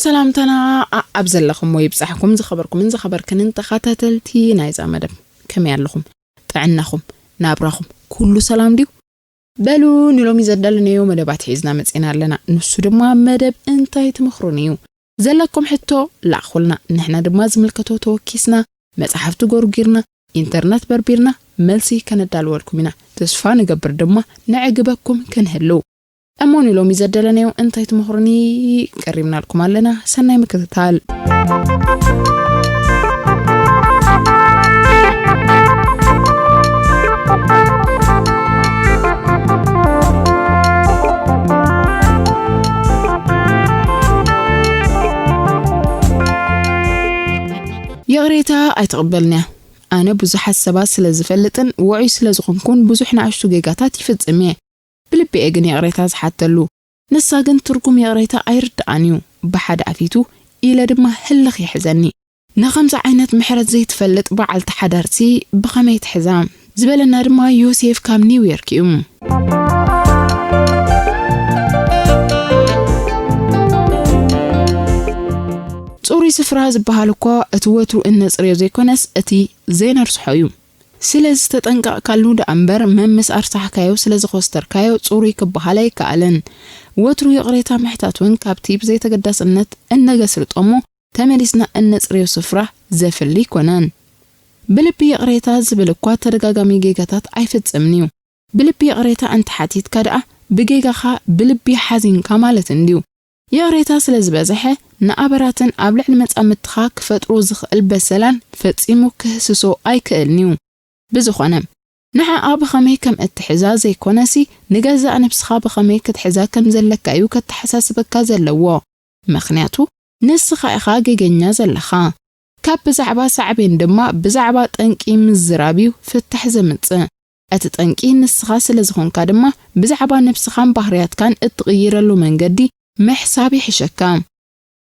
ሰላምታና ኣብ ዘለኹሞ ይብጻሕኩም፣ ዝኸበርኩምን ዝኸበርክንን ተኸታተልቲ ናይዛ መደብ። ከመይ ኣለኹም? ጥዕናኹም፣ ናብራኹም ኩሉ ሰላም ድዩ? በሉ፣ ንሎሚ ዘዳለናዮ መደባት ሒዝና መጺና ኣለና። ንሱ ድማ መደብ እንታይ ትመኽሩኒ እዩ። ዘለኩም ሕቶ ላእኹልና፣ ንሕና ድማ ዝምልከቶ ተወኪስና፣ መጻሕፍቲ ጎርጊርና፣ ኢንተርነት በርቢርና፣ መልሲ ከነዳልወልኩም ኢና። ተስፋ ንገብር ድማ ነዕግበኩም ክንህልው። እሞ ንሎሚ ዘደለናዮ እንታይ ትመኽሩኒ ቀሪብናልኩም ኣለና። ሰናይ ምክትታል። ይቕሬታ ኣይትቕበልንያ። ኣነ ብዙሓት ሰባት ስለ ዝፈልጥን ውዑይ ስለ ዝኾንኩን ብዙሕ ንኣሽቱ ጌጋታት ይፍጽም እየ። ብልቢ እየ ግን ይቕሬታ ዝሓተሉ። ንሳ ግን ትርጉም ይቕሬታ ኣይርድኣን እዩ። ብሓደ ኣፊቱ ኢለ ድማ ህልኽ ይሕዘኒ። ንኸምዚ ዓይነት ምሕረት ዘይትፈልጥ በዓልቲ ሓዳርሲ ብኸመይ ትሕዛ? ዝበለና ድማ ዮሴፍ ካብ ኒውዮርክ እዩ። ጽሩይ ስፍራ ዝበሃል እኮ እቲ ወትሩ እነጽርዮ ዘይኮነስ እቲ ዘይነርስሖ እዩ። ስለ ዝተጠንቀቕካሉ ደኣ እምበር መምስ ኣርሳሕካዮ ስለ ዝኾስተርካዮ ጽሩይ ክበሃል ኣይከኣልን። ወትሩ ይቕሬታ ምሕታት እውን ካብቲ ብዘይተገዳስነት እነገስርጦ እሞ ተመሊስና እነጽርዮ ስፍራ ዘፍሊ ኣይኮነን። ብልቢ ይቕሬታ ዝብል እኳ ተደጋጋሚ ጌጋታት ኣይፍጽምን እዩ። ብልቢ ይቕሬታ እንተሓቲትካ ደኣ ብጌጋኻ ብልቢ ሓዚንካ ማለት እንድዩ። ይቕሬታ ስለ ዝበዝሐ ንኣበራትን ኣብ ልዕሊ መጻምድትኻ ክፈጥሮ ዝኽእል በሰላን ፈጺሙ ክህስሶ ኣይክእልን እዩ። ብዝኾነ ንዓኣ ብኸመይ ከም እትሕዛ ዘይኮነሲ ንገዛእ ነብስኻ ብኸመይ ክትሕዛ ከም ዘለካ እዩ ከተሓሳስበካ ዘለዎ። ምኽንያቱ ንስኻ ኢኻ ጌገኛ ዘለኻ። ካብ ብዛዕባ ሳዕቤን ድማ ብዛዕባ ጠንቂ ምዝራብ እዩ ፍታሕ ዘምጽእ። እቲ ጠንቂ ንስኻ ስለ ዝኾንካ ድማ ብዛዕባ ነብስኻን ባህርያትካን እትቕይረሉ መንገዲ ምሕሳብ ይሕሸካ።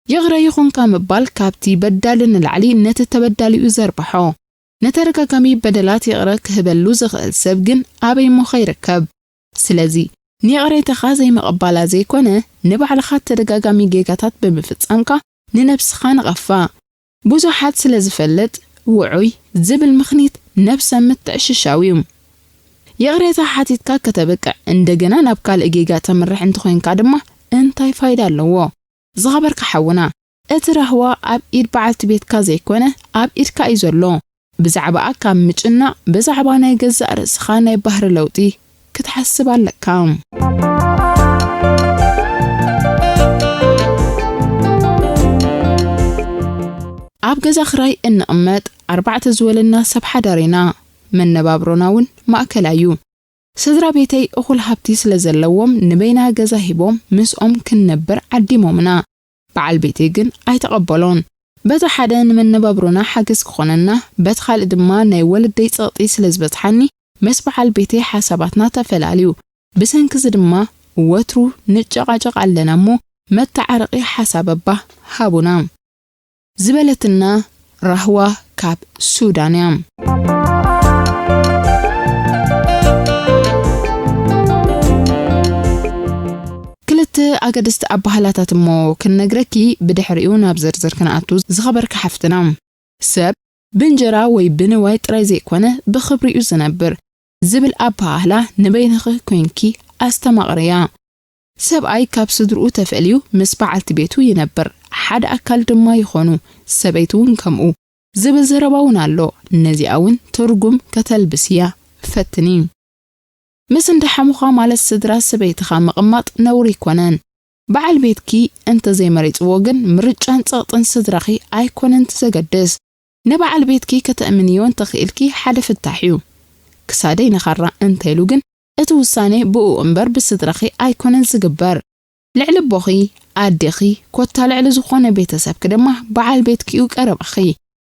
ይቕረ ይኹንካ ምባል ካብቲ በዳሊ ንላዕሊ ነቲ ተበዳሊኡ ዘርብሖ። ንተደጋጋሚ በደላት ይቕረ ክህበሉ ዝኽእል ሰብ ግን ኣበይ እሞ ከይርከብ? ስለዚ ንይቕሬታኻ ዘይምቕባላ ዘይኮነ ንባዕልኻ ተደጋጋሚ ጌጋታት ብምፍጻምካ ንነብስኻ ንቐፋ። ብዙሓት ስለ ዝፈልጥ ውዑይ ዝብል ምኽኒት ነብሰ ምትዕሽሻው እዩ። ይቕሬታ ሓቲትካ ከተብቅዕ እንደገና ናብ ካልእ ጌጋ ተምርሕ እንተኾይንካ ድማ እንታይ ፋይዳ ኣለዎ? ዝኸበርካ ሓውና፣ እቲ ራህዋ ኣብ ኢድ በዓልቲ ቤትካ ዘይኮነ ኣብ ኢድካ እዩ ዘሎ። ብዛዕባኣ ካብ ምጭናቕ ብዛዕባ ናይ ገዛእ ርእስኻ ናይ ባህሪ ለውጢ ክትሓስብ ኣለካ። ኣብ ገዛ ክራይ እንቕመጥ ኣርባዕተ ዝወለና ሰብ ሓዳር ኢና። መነባብሮና እውን ማእከላይ እዩ። ስድራ ቤተይ እኹል ሃብቲ ስለ ዘለዎም ንበይና ገዛ ሂቦም ምስኦም ክንነብር ዓዲሞምና። በዓል ቤተይ ግን ኣይተቐበሎን። በቲ ሓደ ንመነባብሮና ሓገዝ ክኾነና፣ በቲ ካልእ ድማ ናይ ወለደይ ጸቕጢ ስለ ዝበጽሓኒ ምስ በዓል ቤተይ ሓሳባትና ተፈላልዩ። ብሰንኪ እዚ ድማ ወትሩ ንጨቓጨቕ ኣለና እሞ መተዓረቒ ሓሳብ እባ ሃቡና። ዝበለትና ራህዋ ካብ ሱዳን እያ። ክልተ ኣገደስቲ ኣባህላታት እሞ ክንነግረኪ ብድሕሪኡ ናብ ዝርዝር ክንኣቱ ዝኸበርካ ሓፍትና። ሰብ ብእንጀራ ወይ ብንዋይ ጥራይ ዘይኮነ ብኽብሪኡ ዝነብር ዝብል ኣባህላ ንበይንኺ ኮይንኪ ኣስተማቕርያ። ሰብኣይ ካብ ስድርኡ ተፈልዩ ምስ በዓልቲ ቤቱ ይነብር፣ ሓደ ኣካል ድማ ይኾኑ፣ ሰበይቲ እውን ከምኡ ዝብል ዘረባ እውን ኣሎ። ነዚኣ እውን ትርጉም ከተልብስያ ፈትኒ። ምስ እንዳ ሓሙኻ ማለት ስድራ ሰበይትኻ ምቕማጥ ነውሪ ኣይኮነን። በዓል ቤትኪ እንተዘይመሪጽዎ ግን ምርጫን ጸቕጥን ስድራኺ ኣይኮነን እቲ ዘገድስ። ንበዓል ቤትኪ ከተእምንዮ እንተኽኢልኪ ሓደ ፍታሕ እዩ። ክሳደይ ንኻራ እንተኢሉ ግን እቲ ውሳኔ ብኡ እምበር ብስድራኺ ኣይኮነን ዝግበር። ልዕሊ ኣቦኺ፣ ኣዴኺ፣ ኮታ ልዕሊ ዝኾነ ቤተሰብኪ ድማ በዓል ቤትኪ እዩ ቀረባኺ።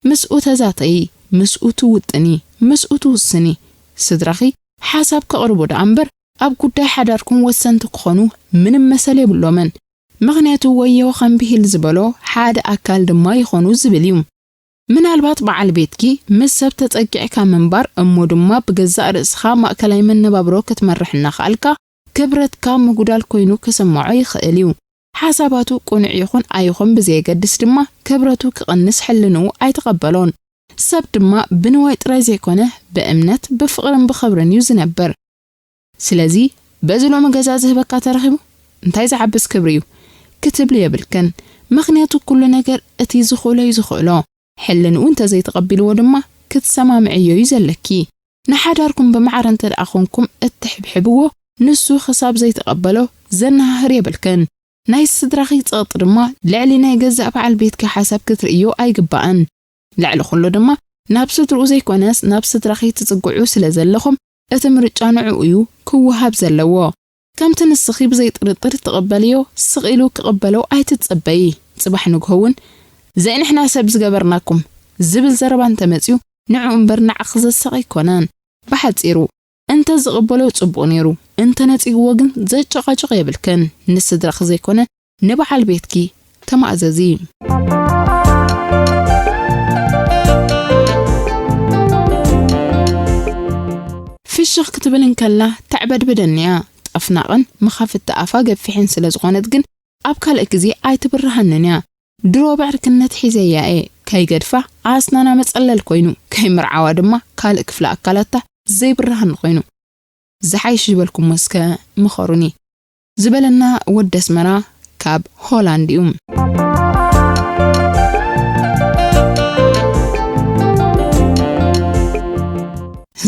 ምስኡ ተዛተዪ፣ ምስኡ ትውጥኒ፣ ምስኡ ትውስኒ። ስድራኺ ሓሳብ ከቕርቡ ደኣ እምበር ኣብ ጉዳይ ሓዳርኩም ወሰንቲ ክኾኑ ምንም መሰል የብሎምን። ምኽንያቱ ወዮ ከም ብሂል ዝበሎ ሓደ ኣካል ድማ ይኾኑ ዝብል እዩ። ምናልባት በዓል ቤትኪ ምስ ሰብ ተጸጊዕካ ምንባር እሞ ድማ ብገዛእ ርእስኻ ማእከላይ መነባብሮ ክትመርሕ እናኸኣልካ ክብረትካ ምጉዳል ኮይኑ ክስምዖ ይኽእል እዩ። ሓሳባቱ ቅኑዕ ይኹን ኣይኹን ብዘየገድስ ድማ ክብረቱ ክቕንስ ሕልንኡ ኣይተቐበሎን። ሰብ ድማ ብንዋይ ጥራይ ዘይኮነ ብእምነት ብፍቕርን ብኽብርን እዩ ዝነብር። ስለዚ በዚ ሎሚ ገዛ ዝህበካ ተረኺቡ እንታይ ዝዓብስ ክብሪ እዩ ክትብሊ የብልክን። ምኽንያቱ ኩሉ ነገር እቲ ዝኽእሎ እዩ ዝኽእሎ። ሕልንኡ እንተዘይተቐቢልዎ ድማ ክትሰማምዕዮ እዩ ዘለኪ። ንሓዳርኩም ብማዕረ እንተ ደኣ ኾንኩም እትሕብሕብዎ ንሱ ክሳብ ዘይተቐበሎ ዘነሃህር የብልክን። ናይ ስድራኺ ጸቕጢ ድማ ልዕሊ ናይ ገዛእ በዓል ቤትኪ ሓሳብ ክትርእዮ ኣይግባእን። ልዕሊ ኩሉ ድማ ናብ ስድርኡ ዘይኮነስ ናብ ስድራኺ ትጽግዑ ስለ ዘለኹም እቲ ምርጫ ንዕኡ እዩ ክወሃብ ዘለዎ። ከምቲ ንስኺ ብዘይጥርጥር ትቕበልዮ ስቕ ኢሉ ክቕበሎ ኣይትጸበዪ። ጽባሕ ንግሆ እውን ዘይንሕና ሰብ ዝገበርናኩም ዝብል ዘረባ እንተመጽዩ ንዕኡ እምበር ንዓኺ ዘሳቕ ኣይኮነን። ብሓጺሩ እንተ ዝቕበሎ ጽቡቕ ነይሩ፣ እንተ ነጺግዎ ግን ዘጨቓጭቕ የብልክን። ንስድራኺ ዘይኮነ ንበዓል ቤትኪ ተማእዘዚ። ፍሽኽ ክትብል እንከላ ተዕበድብደኒ እያ። ጠፍናቕን መኻፍቲ ኣፋ ገፊሕን ስለ ዝኾነት ግን ኣብ ካልእ ግዜ ኣይትብርሃንን እያ። ድሮ ብዕርክነት ሒዘያ እየ ከይገድፋ ኣስናና መጸለል ኮይኑ፣ ከይምርዓዋ ድማ ካልእ ክፍለ ኣካላታ ዘይብርሃን ኮይኑ። ዝሓይሽ ዝበልኩሞ እስከ ምኸሩኒ። ዝበለና ወዲ ኣስመራ ካብ ሆላንድ እዩ።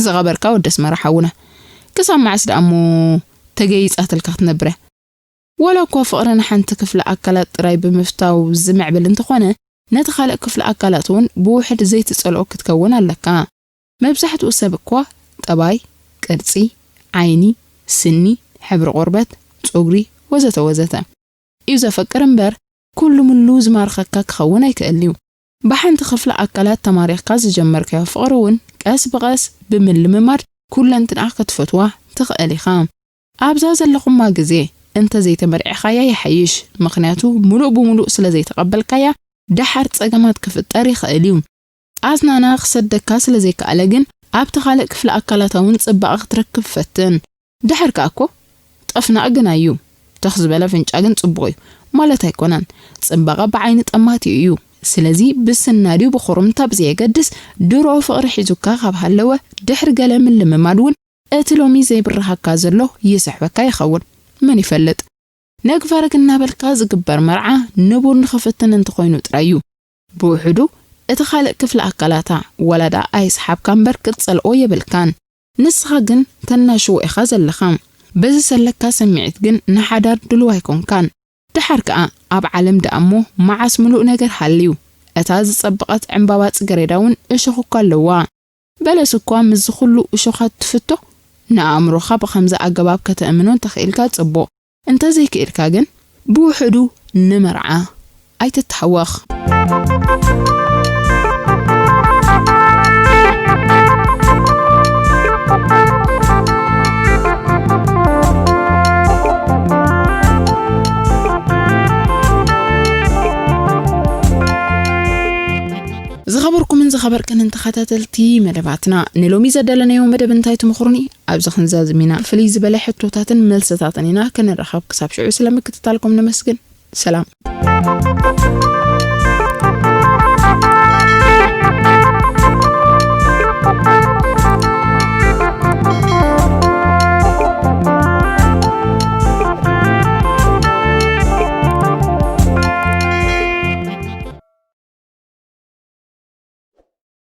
ዝኸበርካ ወዲ ኣስመራ ሓውና፣ ክሳብ መዓስ ደኣ እሞ ተገይጻትልካ ክትነብር እያ? ዋላ እኳ ፍቕሪ ንሓንቲ ክፍሊ ኣካላት ጥራይ ብምፍታው ዝምዕብል እንተኾነ፣ ነቲ ካልእ ክፍሊ ኣካላት እውን ብውሕድ ዘይትጸልኦ ክትከውን ኣለካ። መብዛሕትኡ ሰብ እኳ ጠባይ፣ ቅርጺ፣ ዓይኒ፣ ስኒ፣ ሕብሪ ቆርበት፣ ጸጉሪ፣ ወዘተ ወዘተ እዩ ዘፈቅር እምበር፣ ኩሉ ምሉ ዝማርኸካ ክኸውን ኣይክእል እዩ። ብሓንቲ ክፍሊ ኣካላት ተማሪኽካ ዝጀመርካዮ ፍቕሪ እውን ቀስ ብቐስ ብምልምማድ ኩለንትንኣ ክትፈትዋ ትኽእል ኢኻ። ኣብዛ ዘለኹማ ግዜ እንተ ዘይተመርዒኻያ ይሓይሽ፣ ምኽንያቱ ምሉእ ብምሉእ ስለ ዘይተቐበልካያ ደሓር ጸገማት ክፍጠር ይኽእል እዩ። ኣዝናና ክሰደካ ስለ ዘይከኣለ ግን ኣብቲ ካልእ ክፍሊ ኣካላታ እውን ጽባቐ ክትረክብ ፈትን። ድሕር ከኣ እኮ ጠፍናቕ ግና እዩ። ትኽ ዝበለ ኣፍንጫ ግን ጽቡቕ እዩ ማለት ኣይኮነን። ጽባቐ ብዓይኒ ጠማቲኡ እዩ። ስለዚ ብስና ድዩ ብኹርምታ ብዘየገድስ ድሮ ፍቕሪ ሒዙካ ካብ ሃለወ ድሕሪ ገለ ምልምማድ እውን እቲ ሎሚ ዘይብርሃካ ዘሎ ይስሕበካ ይኸውን። መን ይፈልጥ? ነግበርግ እናበልካ ዝግበር መርዓ ንቡር ንኽፍትን እንተኾይኑ ጥራይ እዩ። ብውሕዱ እቲ ካልእ ክፍሊ ኣካላታ ወላ ደኣ ኣይስሓብካ እምበር ክትጸልኦ የብልካን። ንስኻ ግን ተናሽዎ ኢኻ ዘለኻ። በዚ ዘለካ ስምዒት ግን ንሓዳር ድሉው ኣይኮንካን። ደሓር ከኣ ኣብ ዓለም ደኣ እሞ መዓስ ምሉእ ነገር ሃልዩ? እታ ዝጸበቐት ዕምባባ ጽገሬዳ እውን እሾኽ እኳ ኣለዋ። በለስ እኳ ምስዚ ኩሉ እሾኻት ትፍቶ፣ ንኣእምሮኻ ብኸምዚ ኣገባብ ከተእምኖ እንተኽኢልካ ጽቡቕ። እንተዘይክኢልካ ግን ብውሕዱ ንመርዓ ኣይትተሃወኽ። ዝኸበርኩምን ዝኸበርክንን ተኸታተልቲ መደባትና፣ ንሎሚ ዘዳለናዮ መደብ እንታይ ትምኽሩኒ? ኣብዚ ክንዛዝም ኢና። ፍልይ ዝበለ ሕቶታትን መልስታትን ኢና ክንራኸብ። ክሳብ ሽዑ ስለ ምክትታልኩም ነመስግን። ሰላም።